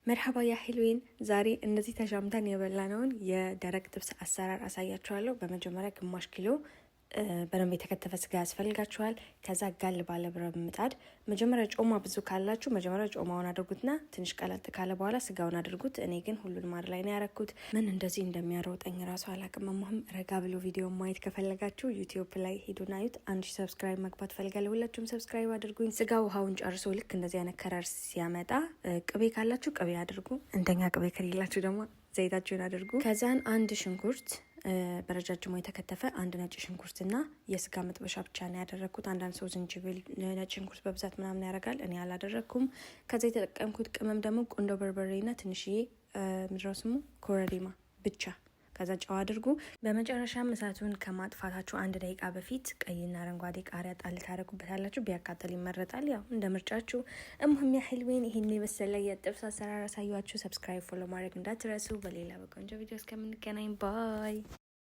مرحبا يا حلوين፣ ዛሬ እነዚህ ተሻምተን የበላነውን የደረቅ ጥብስ አሰራር አሳያችኋለሁ። በመጀመሪያ ግማሽ ኪሎ በደንብ የተከተፈ ስጋ ያስፈልጋችኋል። ከዛ ጋል ባለ ብረት ምጣድ መጀመሪያ ጮማ ብዙ ካላችሁ መጀመሪያ ጮማውን አድርጉትና ትንሽ ቀለጥ ካለ በኋላ ስጋውን አድርጉት። እኔ ግን ሁሉንም አንድ ላይ ነው ያረኩት። ምን እንደዚህ እንደሚያሮጠኝ ራሱ አላቅም። መምህም ረጋ ብሎ ቪዲዮ ማየት ከፈለጋችሁ ዩቲዩብ ላይ ሂዱና እዩት። 1000 subscribe መግባት ፈልጋለሁ። ሁላችሁም subscribe አድርጉኝ። ስጋ ውሃውን ጨርሶ ልክ እንደዚህ አይነት color ሲያመጣ ቅቤ ካላችሁ ቅቤ አድርጉ። እንደኛ ቅቤ ከሌላችሁ ደግሞ ዘይታችሁን አድርጉ። ከዛን አንድ ሽንኩርት በረጃጅሙ የተከተፈ፣ አንድ ነጭ ሽንኩርትና የስጋ መጥበሻ ብቻ ነው ያደረግኩት። አንዳንድ ሰው ዝንጅብል፣ ነጭ ሽንኩርት በብዛት ምናምን ያደርጋል። እኔ አላደረግኩም። ከዛ የተጠቀምኩት ቅመም ደግሞ ቁንዶ በርበሬና ትንሽዬ ምድረው ስሙ ኮረሪማ ብቻ። ከዛ ጨው አድርጉ። በመጨረሻም እሳቱን ከማጥፋታችሁ 1 ደቂቃ በፊት ቀይና አረንጓዴ ቃሪያ ጣል ታደርጉበታላችሁ። ቢያቃጥል ይመረጣል። ያው እንደ ምርጫችሁ። المهم يا حلوين ይህን የመሰለ የጥብስ አሰራር አሳያችሁ። Subscribe፣ follow ማድረግ እንዳትረሱ። በሌላ በቆንጆ ቪዲዮ እስከምንገናኝ bye።